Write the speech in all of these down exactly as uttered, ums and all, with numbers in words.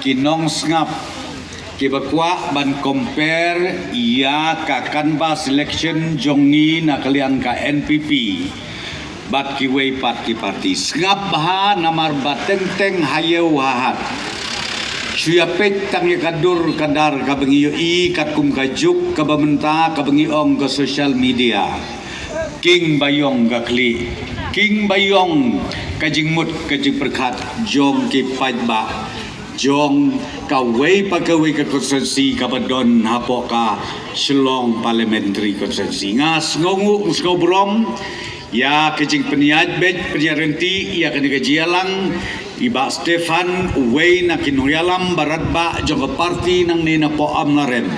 Ki nongsngap kiba kwah ban compare ïa ka canvass election jong ngi na ka liang ka N P P bad kiwei pat ki party, sngap bha namar ba teng teng ha ïew ha hat. Shu ïa peit tang ïa ka dur ka dar kaba ngi ïohi katkum ka juk kaba mynta kaba ngi ong ka social media. King Bayong ka khlieh, King Bayong ka jingmut ka jingpyrkhat jong ki paidbah jong kawei pa kawei ka constituency kaba don hapoh ka Shillong Parliamentary Constituency. Nga sngewnguh sngew burom ïa ka jingpynïaid beit pynïaid rynti ïa kane ka jingïalang i Bah Stephan, uwei na ki nongïalam barat bah jong ka party nangne napoh Amlarem,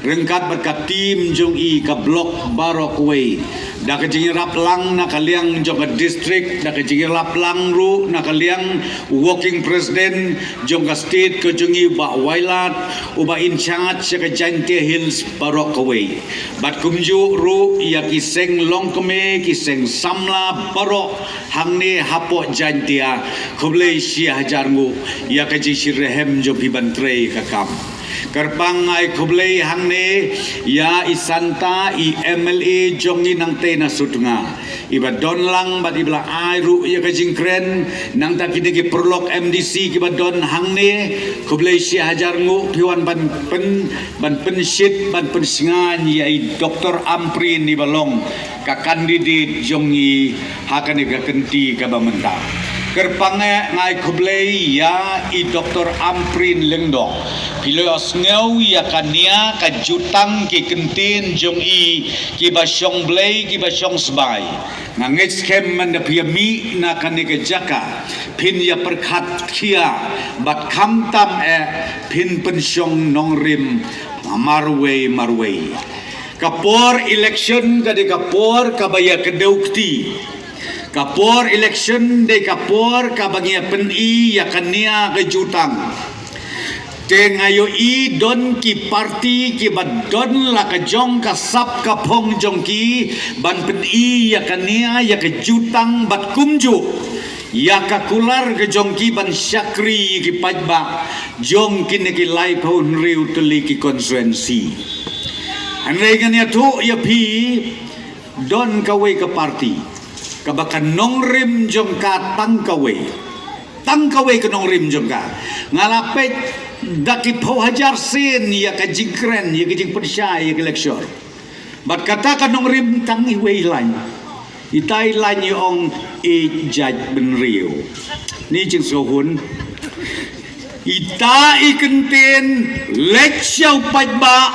ryngkat bad ka team jong i ka block baroh kawei, da ka jingïarap lang na ka liang jong ka district, da ka jingïarap lang ruh na ka liang working president jong ka state ka jong i Bah Wailadmiki, uba in charge ïa ka Jaintia Hills baroh kawei. Bad kumjuh ruh ïa ki seng longkmie, ki seng samla baroh hangne hapoh Jaintia, khublei shihajar nguh ïa ka jingshitrhem jong phi ban trei ka kam. Kyrpang ai khublei hangne ïa i Santa, i M L A jong ngi nangtei na Sutnga, iba don lang bad iba la ai ruh ïa ka jingkren, nangta kine ki paralok M D C kiba don hangne, khublei shihajar nguh phi wan ban pyn, ban pynshit, ban pynshngaiñ ïa i Doctor Ampareen iba long ka candidate jong ngi ha kane ka kynti kaba mynta. Kyrpang eh nga ai khublei ïa i Doctor Ampareen Lyngdoh. Phi la ïohsngew ïa ka nia ka jutang ki kyntien jong i kiba shong Blei kiba shong sbai. Nga ngeit skhem mynda phi ïa mih na kane ka jaka phin ïa pyrkhat khia bad khamtam eh phin pynshong nongrim marwei marwei. Ka por election ka dei ka por kaba ïa kdew kti. Ka por election dei ka por kaba ngi ïa pyni ïa ka nia ka jutang. Te nga ïohi don ki party kiba don la ka jong ka sap ka phong jong ki ban pyni ïa ka nia ïa ka jutang bad kumjuh ïa ka kular ka jong ki ban shakri ïa ki paidbah jong kine ki laiphew hynriew tylli ki constituency. Hynrei ngan ïathuh ïa phi, don kawei ka party kaba ka nongrim jong ka tang kawei. Tang kawei ka nongrim jong ka. Nga la peit da ki phew hajar sien ïa ka jingkren, ïa ka jingpynshai, ïa ka lecture. Bad kata ka nongrim tang iwei i line. Ita i line i ong, ïeit jaitbynriew. Ni jingsngewhun. Ita i kyntien leit sha u paidbah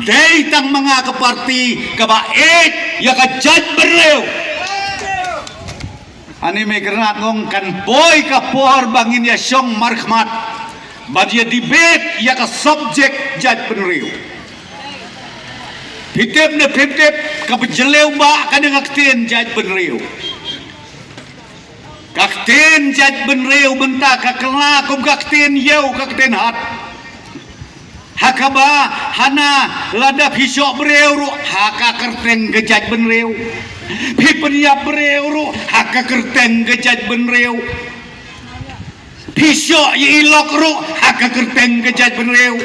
dei tang ma nga ka party kaba ïeit ïa ka jaitbynriew. Ani me kyrnat ngong kan poi ka por ba ngin ïa shong markhmat bad ïa debate ïa ka subject jaitbynriew. Phi tip ne phim tip, kaba jylliew ba ka dei ka ktien jaitbynriew. Ka ktien jaitbynriew mynta ka kylla kum ka ktien ïew, ka ktien hat. Ha kaba hana lada phi shoh briew ruh ha ka kyrteng ka jaitbynriew. Phi pynïap briew ruh ha ka kyrteng ka jaitbynriew. Phi shoh ïa i lok ruh ha ka kyrteng ka jaitbynriew.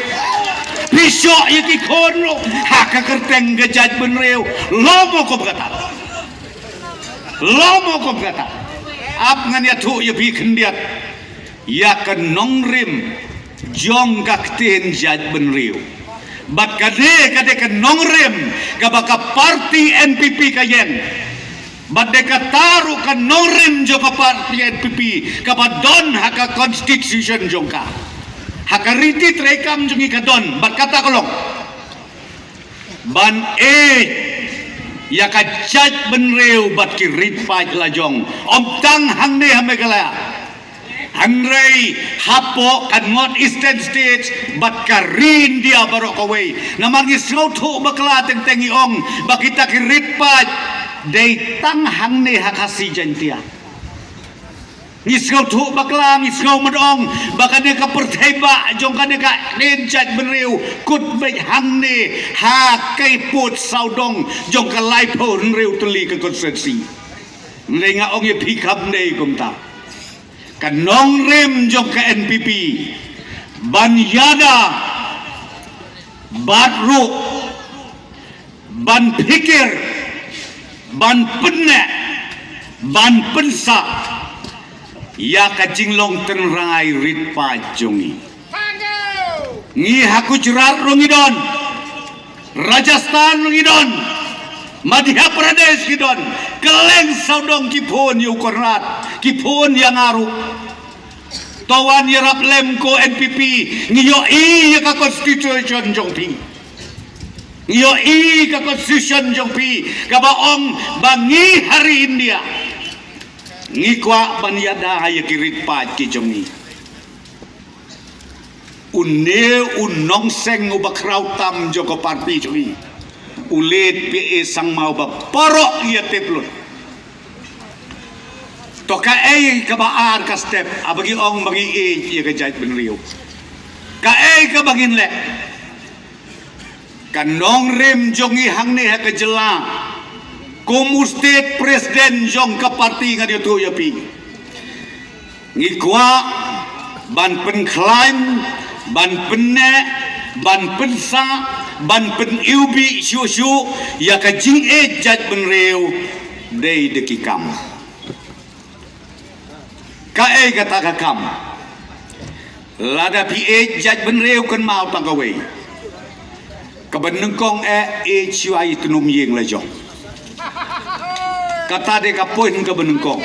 Phi shoh ïa ki khun ruh ha ka kyrteng ka jaitbynriew. Lo mo kum kata. Lo mo kum kata. Ap ngan ïathuh ïa phi khyndiat ïa ka nongrim jong ka ktien jaitbynriew. Bad ka dei, ka dei ka nongrim kaba ka party N P P ka ïeng. Bad dei kata ruh ka nongrim jong ka party N P P kaba don ha ka constitution jong ka. Ha ka riti treikam jong ngi ka don, bad kata ka long ban ïeit ïa ka jaitbynriew bad ki rit paid la jong. Ym tang hangne ha Meghalaya, hynrei hapoh ka North Eastern States bad ka ri India baroh kawei. Namar ngi sngewthuh bakla teng teng ngi ong ba kita ki rit paid dei tang hangne ha Khasi Jaintia. Ngi sngewthuh bakla, ngi sngew mad ong ba kane ka pyrthei ba jong kane ka ktien jaitbynriew kut beit hangne ha ka pud sawdong jong ka laiphew hynriew tylli ka constituency. Hynrei nga ong ïa phi kam dei kumta. Ka nongrim jong ka N P P Ban ïada, bad ruh, ban phikir, ban pynneh, ban pynsah ïa ka jinglong tynrai rit paid jong ngi. Ngi ha Gujarat ruh ngi don, Rajasthan ruh ngi don, Madhya Pradesh ngi don, kylleng sawdong ki phone ïa u Conrad, ki phone ïa nga ruh. To wan ïarap lem ko N P P, ngi ïohi ïa ka constitution jong phi. Ngi ïohi ka constitution jong phi, kaba ong ba ngi ha ri India ngi kwah ban ïada ïa ki rit paid ki jong ngi. Une u nongseng uba khraw tam jong ka party jong ngi u leit phi e sangma uba parok ïa tep lut. To kaei kaba ar ka step, haba ngi ong ba ngi ïeit ïa ka jaitbynriew? Kaei kaba ngin leh? Ka nongrim jong ngi hangne ha ka jylla, kum u state president jong ka party ngan ïathuh ïa phi. Ngi kwah ban pynkhlaiñ, ban pynneh, ban pynsah, ban pyniwbih shuh shuh ïa ka jingïeit jaitbynriew dei da ki kam. Kaei kata ka kam? Lada phi ïeit jaitbynriew, kynmaw tang kawei. Kaba nyngkong eh, ïeit shuwa ïa i tnum ïing la jong. Kata dei ka point kaba nyngkong.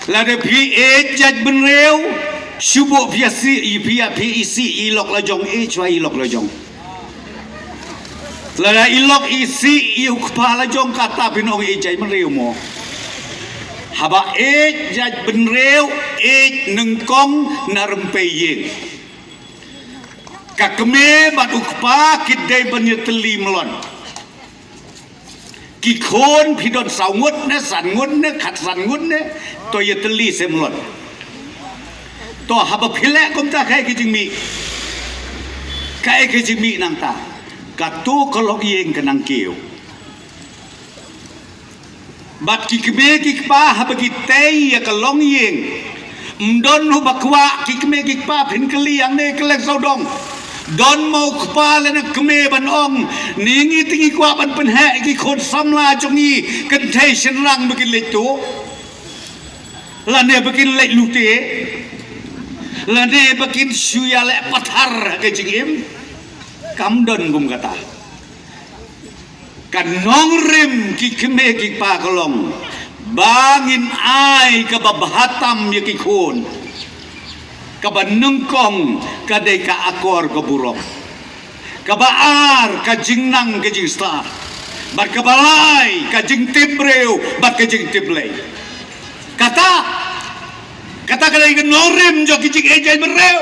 Lada phi ïeit jaitbynriew, shu buh phi ïa sih, phi ïa, phi ïa sih ïa i lok la jong, ïeit shuwa ïa i lok la jong. Lada i lok i sih ïa u kpa la jong, kata phin ong ïeit jaitbynriew mo? Haba ïeit jaitbynriew, ïeit nyngkong na rympei ïing. Ka kmie bad u kpa ki dei ban ïatylli mlien. Ki khun phi don saw ngut ne, san ngut ne, khatsan ngut ne, to ïatylli seh mlien. To haba phi leh kumta, kaei ka jingmih? Kaei ka jingmih nangta? Kato ka longïing ka nang kiew. Bad ki kmie ki kpa haba ki tei ïa ka longïing, ym don uba kwah ki kmie ki kpa phin kylli hangne kylleng sawdong. Don mo u kpa lane kmie ban ong, ngi te ngi kwah ban pynheh ïa ki khun samla jong ngi kynthei shynrang ba kin leit tuh, lane ba kin leit lute, lane ba kin shu ïaleh pathar ha ka jingim? Kam don kum kata. Ka nongrim ki kmie ki kpa ka long ba ngin ai kaba bha tam ïa ki khun. Kaba nyngkong ka dei ka akor ka burom. Kaba ar ka jingnang ka jingstad. Bad kaba lai ka jingtip briew bad ka jingtip Blei. Kata, kata ka dei ka nongrim jong ki jingïeit jaitbynriew.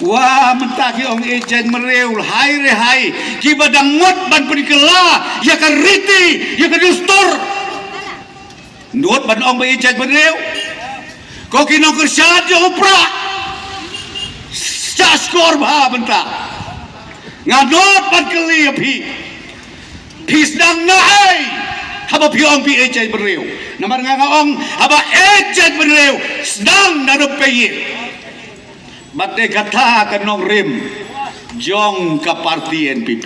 Wa, mynta ki ong ïeit jaitbynriew, hai re hai, kiba dang mut ban pynkylla ïa ka riti, ïa ka dustur. Mut ban ong ba ïeit jaitbynriew. Ko ki nongkyrshan jong u Prah, sha skor bha mynta. Nga mut ban kylli ïa phi. Phi sdang na ei haba phi ong phi ïeit jaitbynriew? Namar nga nga ong haba ïeit jaitbynriew, sdang na rympei ïing. Bad dei kata ka nongrim jong ka party N P P.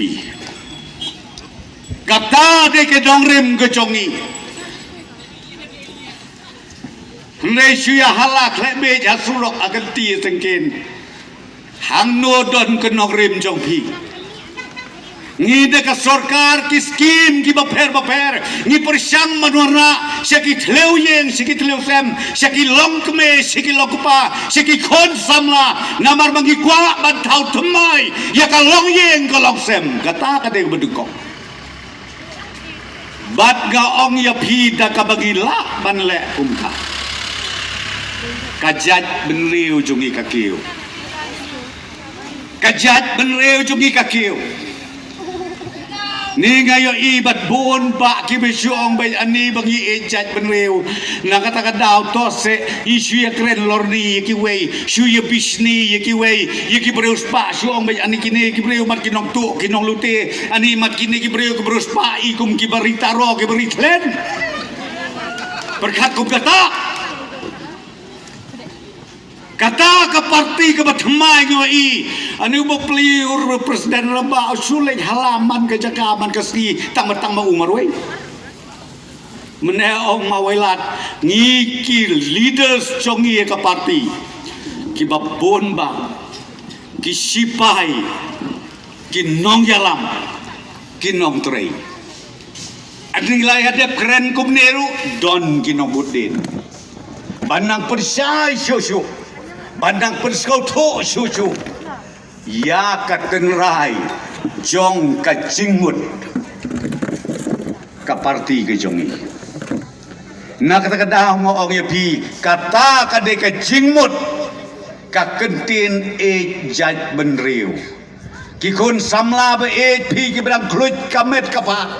Kata dei ka nongrim ka jong ngi. Hynrei shu ïa hala khleh beit ha surok ha kynti syngkien. Hangno don ka nongrim jong phi? Ngi da ka sorkar ki skim kiba pher ba pher, ngi pyrshang ban wanrah sha ki thliew ïing, sha ki thliew sem, sha ki longkmie, sha ki longkpa, sha ki khun samla, namar ba ngi kwah ban thaw thymmai ïa ka longïing ka longsem. Kata ka dei kaba nyngkong. Bad nga ong ïa phi da kaba ngi lah ban leh kumta, ka jaitbynriew jong ngi ka kiew. Ka jaitbynriew jong ngi ka kiew. Ni nga ïohi bad bun bah kiba shu ong beit ani ba ngi ïeit jaitbynriew. Na kata ka daw to seh, ngi shu ïa kren lorni ïa kiwei, shu ïa bishni ïa kiwei, ïa ki briew spah shu ong beit ani kine ki briew mat ki nongtuh ki nonglute, ani mat kine ki briew ki briew spah, i kum kiba ri taro kiba ri thlen. Pyrkhat kum kata. Kata ka parti kaba thymmai ngi ïohi. Ani u bapli u president rangbah u shu leit hala man ka jaka man ka sngi tang ba tang ba u marwei. Mynne ong ma Wailat, ngi ki leaders jong ngi ka parti kiba bun ba ki sipai, ki nongïalam, ki nongtrei. Hadien la ïa dep kren kumne ruh don ki nongbud dien ban nang pynshai shuh shuh, ban nang pynsngewthuh shuh shuh ïa ka tynrai jong ka jingmut ka parti ka jong ngi. Na kata ka daw nga ong ïa phi, kata ka dei ka jingmut ka kyntien ïeit jaitbynriew. Ki khun samla ba ïeit, phi kiba dang khluit ka met ka phad,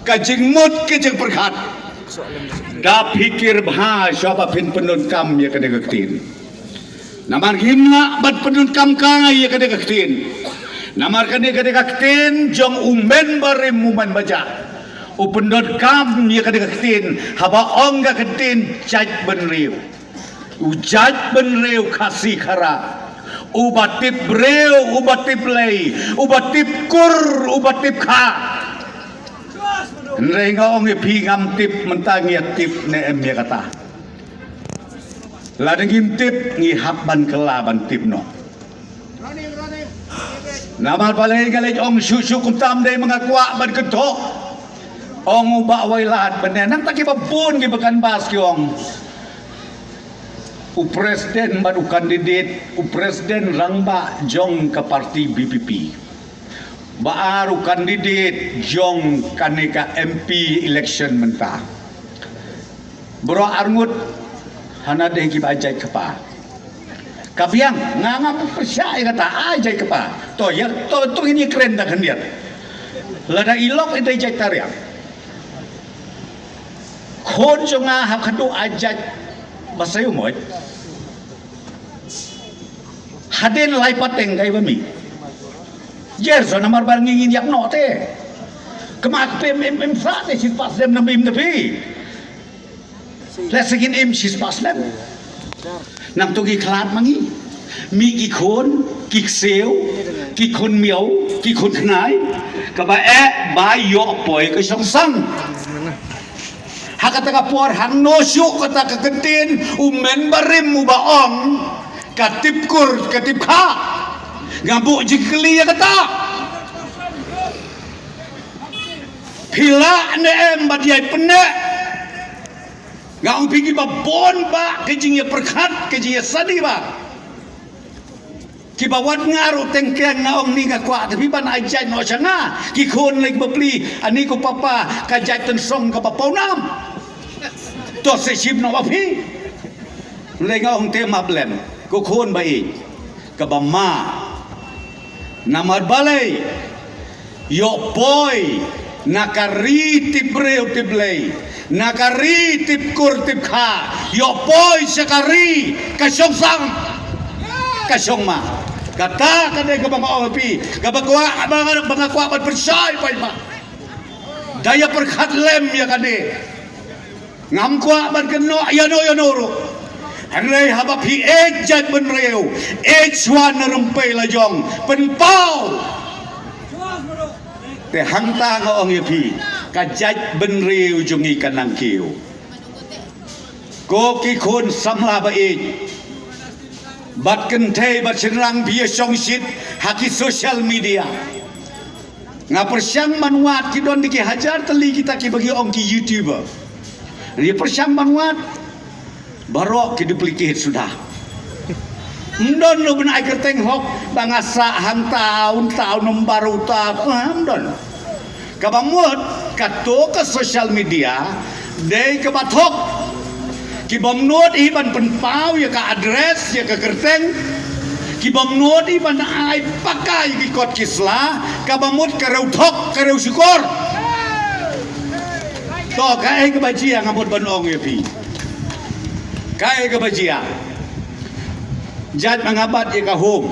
ka jingmut ka jingpyrkhat, da phi kyrpad shuwa ba phin pyndonkam ïa kane ka ktien. Namar ngim lah ban pyndonkam kai ïa kane ka ktien. Namar kane, kane ka ktien jong u men barim u men bajah u pyndonkam ïa kane ka ktien haba ong ka ktien jaitbynriew. U jaitbynriew Khasi Khara, uba tip briew, uba tip lei, uba tip kur, uba tip kha. Hynrei nga ong ïa phi, ngam tip mynta ngi ïa tip ne em ïa kata. Lada ngim tip ngi hap ban kylla ban tip noh. Namar balei nga leit ong shuh shuh kumta, ym dei ma nga kwah ban kynthoh. Ong u Bah Wailat mynne, nangta kiba bun kiba canvass ki ong u president bad u candidate, u president rangbah jong ka parti B P P, ba ar u candidate jong kane ka M P election mynta. Baroh arngut hana dei kiba jait kpa. Ka biang, nga ngam pyrshah ïa kata ai jait kpa. To ïa, to, to ngin ïa kren da khyndiat. Lada i lok i dei jait tariang, khun jong nga ha khadduh ai jait ba sa ïoh mot. Hadien lai pateng kai ba mih. Jer so namar ba ngi ngin ïap noh te. Kma kpem im im sa te shispah slem nam im te phi. Lehse kin im shispah slem. Nangta ki khlad ma ngi. Mih ki khun, ki ksiew, ki khun miaw, ki khun khnai. Kaba eh ba ïoh poi ka shongsang. Ha kata ka por hangno shuh kata ka kyntien u men barim uba ong ka tip kur, ka tip kha. Nga buh jingkylli ïa kata. Phi lah ne em ba dei pyneh. Nga ong phi kiba bun ba ka jingïapyrkhat, ka jingïasani ba. Kiba wat nga ruh teng keng nga ong ni nga kwah, te phi ban ai jait noh sha nga. Ki khun lei kiba pli, ani ko papa ka jait tynsong kaba paw nam. To sa shim noh ba phi. Lei nga ong te map lem, ko khun ba ïeit. Kaba ma. Namar balei? Ïoh poi na ka ri tip briew tip lei, na ka ri tip kur tip kha, ïoh poi sha ka ri ka shongsang, ka shongma. Kata ka dei kaba nga ong ïa phi, kaba kwah, ba nga, ba nga kwah ban pynshai paidbah. Da ïapyrkhat lem ïa kane. Ngam kwah ban kynnoh ïano ïano ruh. Hynrei haba phi ïeit jaitbynriew, ïeit shuwa na rympei la jong, pynpaw. Te hangta nga ong ïa phi, ka jaitbynriew jong ngi ka nang kiew. Ko ki khun samla ba ïeit, bad kynthei bad shynrang, phi ïa shongshit ha ki social media. Nga pyrshang ban wad, ki don da ki hajar tylli kita kiba ngi ong ki YouTuber. Ngi pyrshang ban wad, baroh ki duplicate suda. Ym don ruh ban ai kyrteng hok ba nga sah hangta, hangta, u number uta, ym don. Kaba mut kato ka social media dei kaba thok. Ki bym nud hi ban pynpaw ïa ka address, ïa ka kyrteng. Ki bym nud hi ban ai paka ïa ki kot ki sla, kaba mut ka riew thok, ka riew shukor. To kaei kaba jia nga mut ban ong ïa phi. Kaei kaba jia. Jait ma nga bat ïa ka home.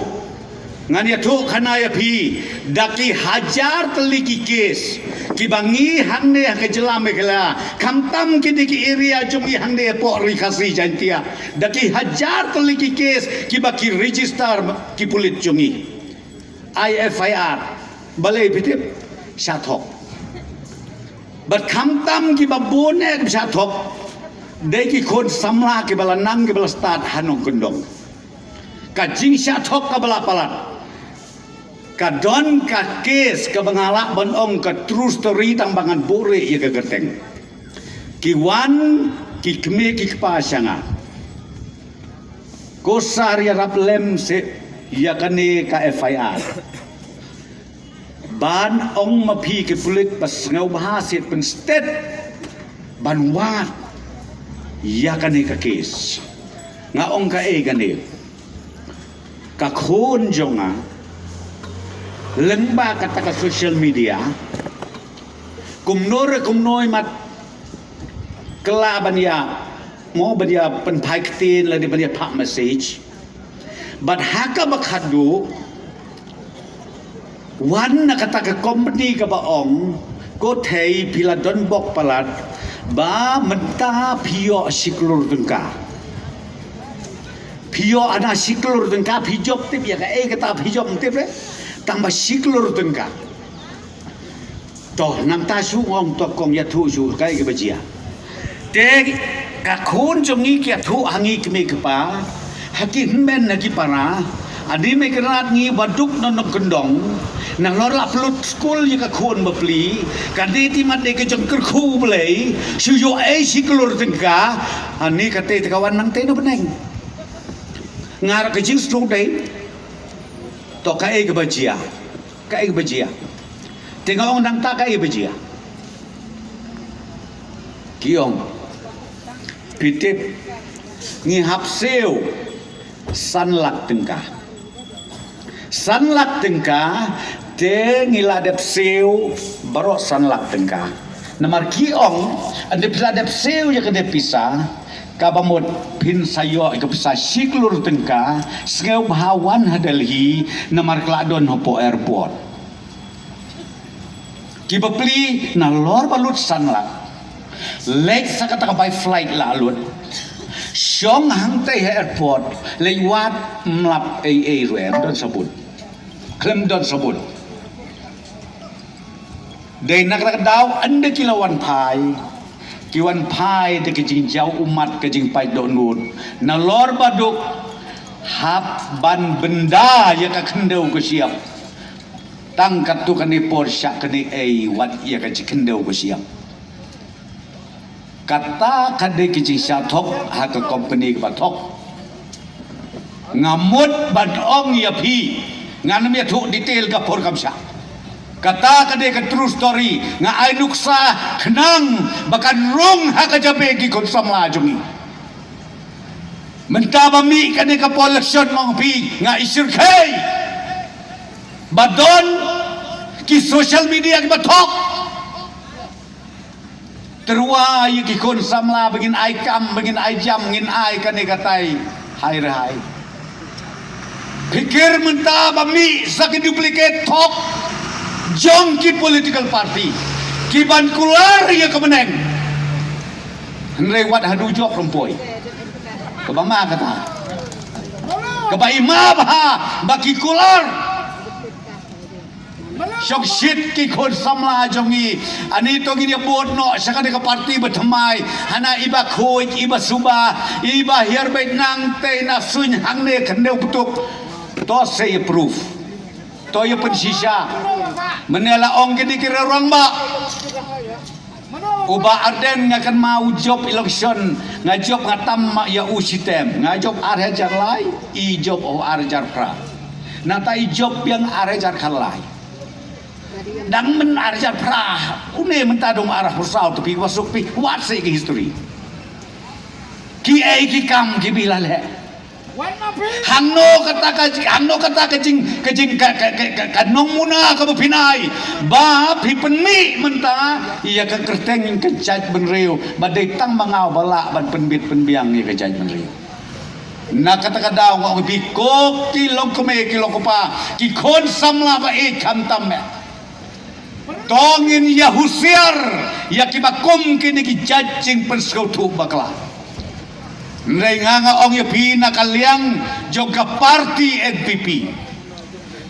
Ngan ïathuh khana ïa phi, da ki hajar tylli ki case, Kiba ngi hangne ha ka jylla Meghalaya, khamtam kine ki area jong ngi hangne hapoh Ri Khasi Jaintia, da ki hajar tylli ki case kiba ki register ki pulit jong ngi. Ai F I R, balei phi tip? Shah thok. Bad khamtam kiba bun eh shah thok, dei ki khun samla kiba la nang kiba la stad ha nongkyndong. Ka jingshah thok kaba la palat, ka don ka case kaba nga lah ban ong ka true story, tang ba ngan buhrieh ïa ka kyrteng. Ki wan ki kmie ki kpa sha nga, ko sir, ïarap lem seh ïa kane ka F I R, ban ong ma phi ki pulit ba sngewbha seh pynstet ban wad ïa kane ka case. Nga ong, kaei kane? Ka khun jong nga, lyngba kata ka social media, kumno re kumno i mat kylla ban ïa, mo, ban ïa pynphai ktien lane ban ïa phah message. Bad ha kaba khatduh, wan na kata ka company kaba ong, ko thei, phi la don bok palat ba mynta phi ïoh shi klur tyngka. Phi ïoh ana shi klur tyngka, phi jop tip ïa kaei kata phi jop, tip re? Tang ba shi klur tyngka. To, nangta shu ong, to kong ïathuh shu kaei kaba jia. Te ka khun jong ngi ki ïathuh ha ngi kmie kpa, ha ki hynmen ha ki para, ani Mei Kynrad ngi ba duk na nongkyndong, nalor la pynlut skul ïa ka khun bapli, ka dei te mat dei ka jong kyrkhu Blei, shu ïoh ei shi klur tyngka, ani kata te ka wan nangta na bneng. Nga ruh ka jingsngewthuh dei, to kaei kaba jia? Kaei ba jia? Te nga ong nangta kaei ba jia. Ki ong, phi tip, ngi hap siew san lak tyngka. San lak tyngka, te ngi la dep siew baroh san lak tyngka. Namar ki ong, ynda phi la dep siew ïa kane pisa, kaba mut phin sa ïoh ïa ka pisa shi klur tyngka, sngewbha wan ha Delhi, namar ka la don hapoh airport. Ki bapli nalor ba lut san lak, leit sa kata ka bai flight la lut, shong hangtei ha airport, leit wad, ym lap ei ei ruh, ym don sabun. Khlem don sabun. Dei na kata ka daw ynda ki la wan phai, ki wan phai da ka jingjaw ummat, ka jingpait dohnud. Nalor ba duk, hap ban bynda ïa ka khyndew ka shyiap. Tang katto katne por shah kane ei wad ïa ka khyndew ka shyiap. Kata ka dei ka jingshah thok ha ka company kaba thok. Nga mut ban ong ïa phi, ngan ym ïathuh detail ka por kam shah. Kata ka dei ka true story, nga ai nuksa khnang ba kan rung ha ka jabieng ki khun samla jong ngi. Mynta ba mih kane ka por election, ma ong phi, nga i shyrkhei ba don ki social media kiba thok. Tyrwa ïa ki khun samla ba ngin ai kam, ba ngin ai jam, ngin ai kane katai. Hai re hai. Pyrkhat mynta ba mih sa ki duplicate thok jong ki political party ki ban kular ïa ka bneng. Hynrei wat haduh jop rumpoi. Kaba ma kata, kaba i ma bha ba ki kular. Shong shit ki khun samla jong ngi. Ani to ngin ïa bud noh sha kane ka party ba thymmai. Hana iba khuid, iba suba, iba hiar beit nangtei na suiñ hangne khyndew pynthut. To sa ïa proof. To ïa pynshisha. Mynne la ong kine ki rangbah. U Bah Ardent, nga kynmaw u jop election, nga jop, nga tam ma ïa u shitem, nga jop ar hajar lai, i jop u ar hajar phra. Nangta i jop biang ar hajar khatlai. Dang myn ar hajar phra, une mynta dang ar hajar saw, to phi kwah suk phi wad seh ki history. Kiei ki kam kiba i la leh. Hangno kata ka, hangno kata ka jing, ka jing, ka, ka, ka, ka, ka nongmuna kaba phin ai ba phi pynmih mynta ïa ka kyrteng ka jaitbynriew ba dei tang ma nga uba lah ban pynbit pynbiang ïa ka jaitbynriew. Na kata ka daw nga ong ïa phi, ko ki longkmie ki longkpa, ki khun samla ba ïeit, khamtam eh. To ngin ïa husiar ïa kiba kum kine ki jait jingpynsngewthuh bakla. Hynrei nga nga ong ïa phi na ka liang jong ka party N P P,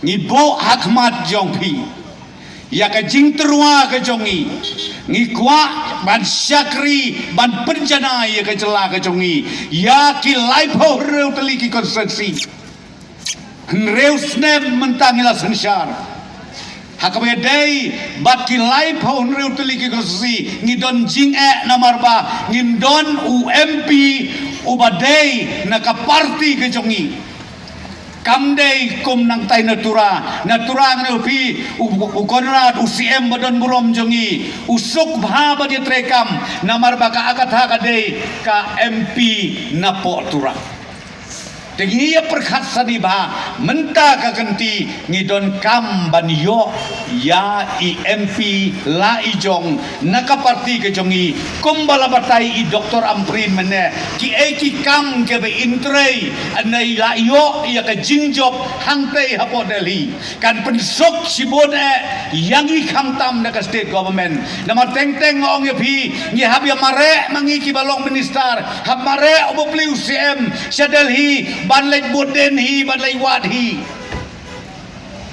ngi buh ha khmat jong phi ïa ka jingtyrwa ka jong ngi. Ngi kwah ban shakri, ban pynjanai ïa ka jylla ka jong ngi ïa ki laiphew hynriew tylli ki constituency. Hynriew snem mynta ngi la synshar. Ha kaba ïadei bad ki laiphew hynriew tylli ki constituency ngi don jingeh namar ba ngim don u M P uba dei na ka party ka jong ngi. Kam dei kum nangtai na Tura, na Tura ngan ong ïa phi, u, u Conrad, u C M ba don burom jong ngi u suk bha ban ïatreikam namar ba ka Agatha ka dei ka M P napoh Tura. Te ngi ïa pyrkhat sani bha, mynta ka kynti ngi donkam ban ïoh ïa i M P la i jong na ka party ka jong ngi, kumba la batai i Doctor Ampareen mynne, kiei ki kam kiba in trei, ynda i la ïoh ïa ka jingjop hangtei hapoh Delhi. Kan pynsuk shibun eh ïa ngi khamtam na ka state government. Namar teng teng nga ong ïa phi, ngi hap ïa mareh ma ngi kiba long minister, hap mareh u bapli u C M sha Delhi ban leit bud dien hi, ban leit wad hi.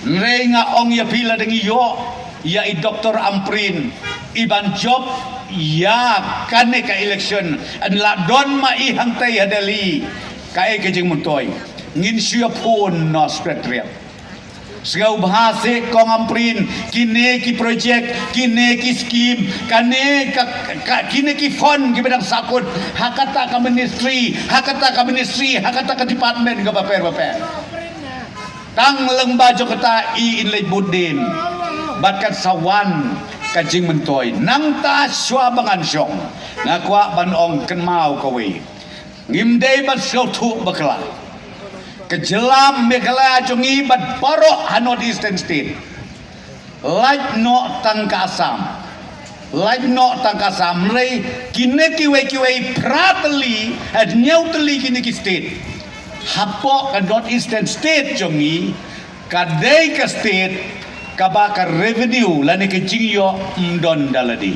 Hynrei nga ong ïa phi, lada ngi ïoh ïa i Doctor Ampareen i ban jop ïa kane ka election, yn lah don ma i hangtei ha Delhi, kaei ka jingmyntoi? Ngin shu ïa phone noh Secretariat. Sngewbha seh Kong Ampareen, kine ki project, kine ki scheme, kane ka, ka, kine ki fund kiba dang sahkut ha kata ka ministry, ha kata ka ministry, ha kata ka department kaba pher bapher. Tang lyngba jong kata i in leit bud dien bad kan sa wan ka jingmyntoi. Nangta shuwa ba ngan shong, nga kwah ban ong kynmaw kawei. Ngim dei ban sngewthuh bakla. Ka jylla Meghalaya jong ngi bad baroh ha North Eastern State, lait noh tang ka Assam, lait noh tang ka Assam, hynrei kine kiwei kiwei phra tylli, eh, hynñiew tylli kine ki state hapoh ka North Eastern State jong ngi, ka dei ka state kaba ka revenue lane ka jingïoh ym don da lade.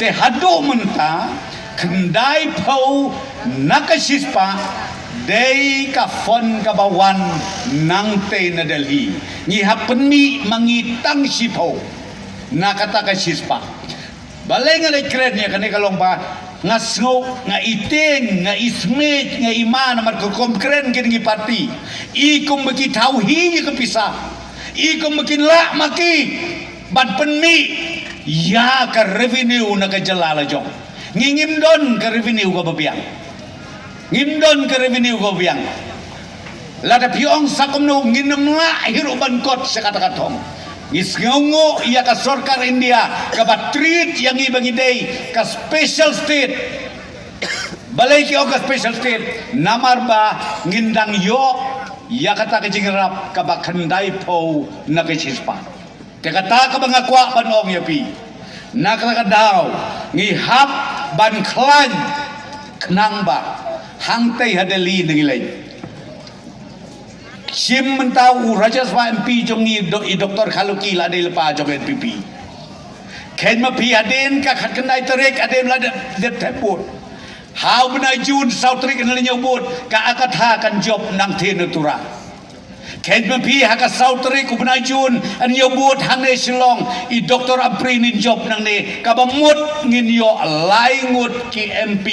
Te haduh mynta, khyndaiphew na ka shispah dei ka fund kaba wan nangtei na Delhi. Ngi hap pynmih ma ngi tang shiphew na kata ka shispah. Balei nga leit kren ïa kane? Ka long ba nga sngew, nga i tieng, nga i smiej, nga i ma namar ka kum kren kine ki party, i kum ba ki thaw hi ïa ka pisa, i kum ba kin lah ma ki ban pynmih ïa ka revenue na ka jylla la jong. Ngi ngim don ka revenue kaba biang. Ngim don ka revenue kaba biang. Lada phi ong sa kumno, ngin ym lah hi ruh ban kot sha kata ka thong. Ngi sngewnguh ïa ka sorkar India kaba treat ïa ngi ba ngi dei ka special state. Balei ki ong ka special state? Namar ba ngin dang ïoh ïa kata ka jingïarap kaba khyndaiphew na ka shispah. Te kata kaba nga kwah ban ong ïa phi, na kata ka daw ngi hap ban khlaiñ khnang ba hangtei ha Delhi ngi leit shim. Mynta u Rajya Sabha M P jong ngi, do-, i Doctor Kharlukhi la dei lypa jong N P P. Kheiñ ma phi, hadien ka khatkhyndai tarik hadien la dep, dep thep vote. Ha u bnai June, saw tarik, hynñiew vote, ka Agatha kan jop nangtei na Tura. Kheiñ ma phi, ha ka saw tarik u bnai June, hynñiew vote, hangne Shillong i Doctor Ampareen in jop nangne. Kaba mut ngin ïoh lai ngut ki M P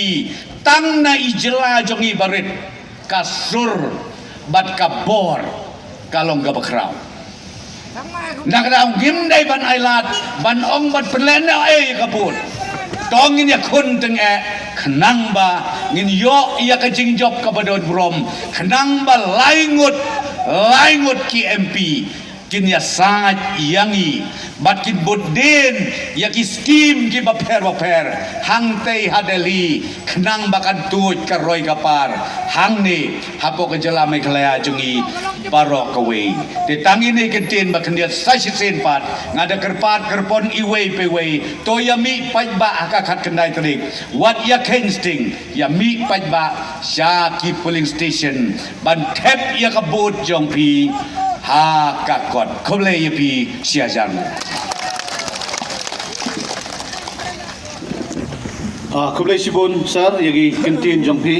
tang na i jylla jong ngi barit. Ka sur bad ka bor ka long kaba khraw. Na ka daw ngim dei ban ailad, ban ong, ban pynlehnoh ei ka vote. To ngin ïakhun tyngeh khnang ba ngin ïoh ïa ka jingjop kaba don burom, khnang ba lai ngut, lai ngut ki M P kin ïasaid ïa ngi bad kin bud dien ïa ki skim kiba pher bapher hangtei ha Delhi, khnang ba kan tuid ka roi ka par hangne hapoh ka jylla Meghalaya jong ngi baroh kawei. Te tang ine i kyntien ba khyndiat, sa shisien pat nga da kyrpad kyrpon iwei pa iwei, to ïa mih paidbah ha ka khatkhyndai tarik. Wat ïa kheiñ sting, ïa mih paidbah sha ki polling station ban thep ïa ka vote jong phi ha ka kot. Khublei ïa phi, shi hajar nguh. Ah, khublei shibun sir ïa ki kyntien jong phi.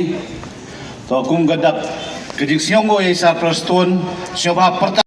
To kum ka dak ka jingsngewbha ïa i sir Prestone, sngewbha pyrta